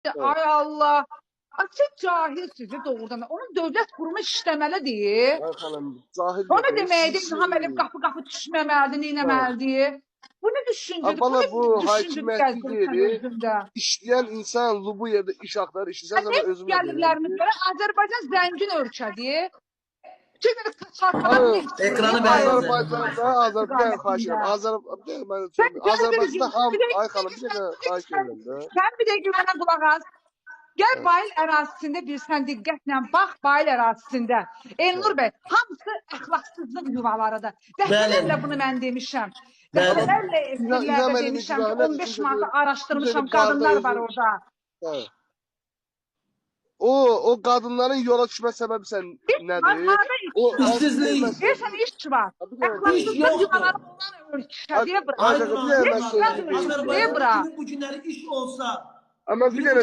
Ay Allah. Ay, sən cahilsiniz doğrudan da. Onun dövlət qurumu işləməlidir. Ay xanım, cahil O nə yox, deməkdir? siz İlham Əliyev qapı-qapı düşməməlidir, neynəməlidir? Bu nə düşüncədir? Ha, Bu bala, nə bu düşüncədir hakimiyyəti gəzdirirsən deyir. özündə? İşləyən insan bu yerdə iş axtarır, işləsən Nə özümə deyirəm gəlirlərimiz ki, görə Azərbaycan zəngin ölkədir. Bütün belə kaçarkalar Hayır. neft Ekranı çıxır, bəzən. Azərbaycanda, Azərbaycan xahiş edirəm. Azərbaycan, mən Sən söyləyim. gəl bir Azərbaycanda gün, ham, bir ay dəqiqə, xanım, bir dəqiqə xahiş edirəm də. Sən bir dəqiqə mənə qulaq as. Gəl Bayıl ərazisində bir sən diqqətlə bax Bayıl ərazisində. Elnur bəy, hamısı əxlaqsızlıq yuvalarıdır. Dəfələrlə bunu mən demişəm. Bəli. Dəfələrlə İlham efirlərdə Əliyev demişəm ki, günahı nədir? 15 Çünki manata araşdırmışam, çünki qarda qadınlar var özü- orada. Hə. O qadınların yola düşmə səbəbi sən nədir? Harda iş O var? İşsizlik. Deyirsən iş var. Bir dənə- İş Əxlaqsızlıq yoxdur. yuvaları olan ölkədir bura. Ay, bir dənə mən söyləyim. Niyə bura? Azərbaycanda bu günləri iş olsa, Amma bir dənə